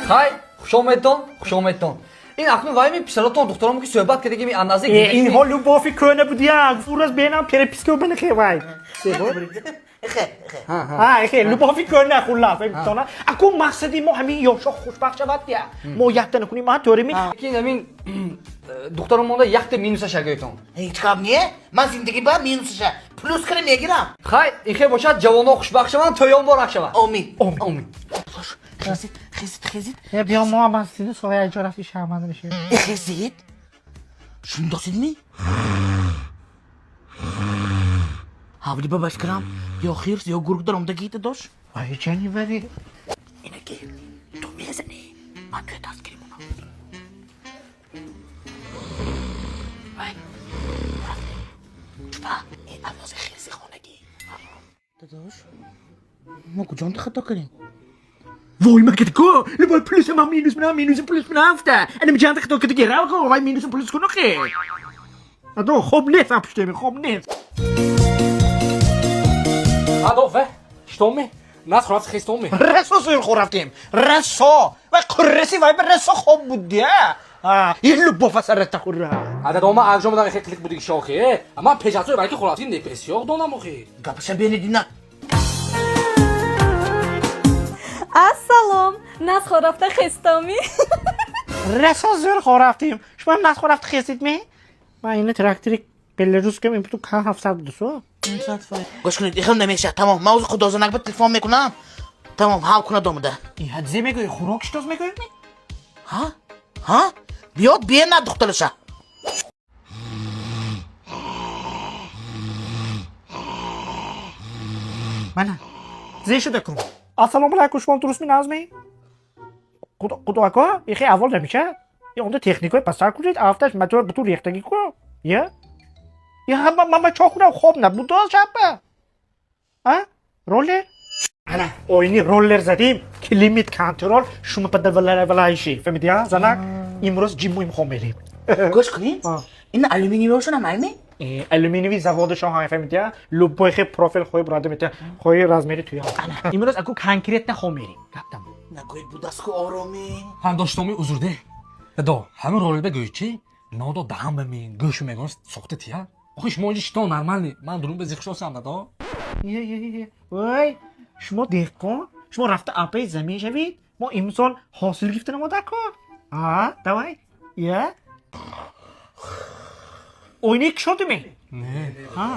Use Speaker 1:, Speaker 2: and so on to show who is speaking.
Speaker 1: Хай, хуш омедтон, хуш омедтон. Ин акнун вай ми писаротон, духтаромо ки суҳбат кардагим андазе.
Speaker 2: Инҳо любови кӯна будиян. Ураз бенам переписка бинахе вай. Ха, любови кӯна хуллас. Фаҳмидтона? Аку мақсади мо ҳамин ёшо хушбахт шавад я. Мо якта накунем, ма тӯрими.
Speaker 1: Лекин ҳамин духтарон монда якта минусаша гӯйтон.
Speaker 3: Ҳеҷ гап не, ман зиндагӣ ба минусаша плюс кара мегирам.
Speaker 1: Хай, ин хел бошад, ҷавонҳо хушбахт шаванд, тӯён муборак шаванд.
Speaker 3: Омин.
Speaker 1: Омин.
Speaker 3: Хезид, хезид, хезид.
Speaker 2: Биё, мо ман сини соя иҷо рафти шарманда мешавем.
Speaker 3: Хезид, шундосидми? Ҳавли ба башкирам ё хирс, ё гург даромдагита дош.
Speaker 2: Вай, чани вари.
Speaker 3: Инаки ту мезанӣ, ман туя дастгирӣ кунам. Вай, чупа, ин овози хирси хонагӣ. Дадош, мо куҷонда хато кардем?
Speaker 2: Вой, макатко, любой плюс ма минус мина, минус плюс мина афта. Ана миҷанда хато кардагӣ, рав ко, вай минус плюс куну хе. Адо, хоб нест, апуштеми, хоб нест.
Speaker 4: Адо, ве, штоми? Нас хӯрафти, хестоми?
Speaker 2: Расо зӯр хӯрафтем. Расо. Вай қурраси вай ба расо хоб буд я. Ин любовь асарата хӯра.
Speaker 4: Ададо, ман анҷом додам, хе клик будиги шохи. Ман пешасои балки хӯрафти не бисёр донам охи.
Speaker 3: Гапаша бенедина.
Speaker 5: Ассалом, нас хорафта хестоми?
Speaker 2: Расо зӯр хӯрафтем. Шумо нас хӯрафти хестид ме? Ман ина трактори Беларускам ин путу кан 700 дусо.
Speaker 3: Гӯш кунед, ихел намешавад. Тамом, ман ӯзи худозанак ба телефон мекунам. Тамом, ҳав кунад омада.
Speaker 2: Ин ҳадзе мегӯӣ, хӯрок шитоз мегӯӣ?
Speaker 3: Ҳа, ҳа, биёд, биена духтараша.
Speaker 2: Мана. Зе шуда кун. Ассалому алайкум, шумо дурустми, назми? Худо худо ако, ихе аввал намеша. И онда техникаи пасар кунед, афташ мотор бутун рехтагӣ ку. Я? Я ҳама мама чо кунам, хоб набудо шаба. А? Роллер? Ана, оини роллер задим, климат контрол, шумо падавалайши. Фаҳмидӣ, а, занак? Имрӯз ҷиммуим хом мерем.
Speaker 3: Гӯш кунед, ин алюминиевошонам айми?
Speaker 2: Алюминиевый заводашон ҳай, фаҳмидӣ, а? Любой хе профил хоҳи бурада мета, хоҳи размери туя. Имрӯз аку конкретно хом мерем. Гаптам.
Speaker 3: Нагӯед, будастку оромӣ.
Speaker 4: Ҳам доштоми, узурде. Дадо, ҳамин ролиба гӯй чи? Нодо даҳан ба мин, гӯшу мегон сохта тия. Охи шумо инҷа шитон нормални. Ман дурун ба зиқ шосам, дадо.
Speaker 2: Е, е, е. Вой, шумо деҳқон, шумо рафта апаи замин шавед, мо имсол ҳосил гирифта намода кор. А, давай. Я. Оинаи кушодиме?
Speaker 4: Не.
Speaker 2: Ҳа.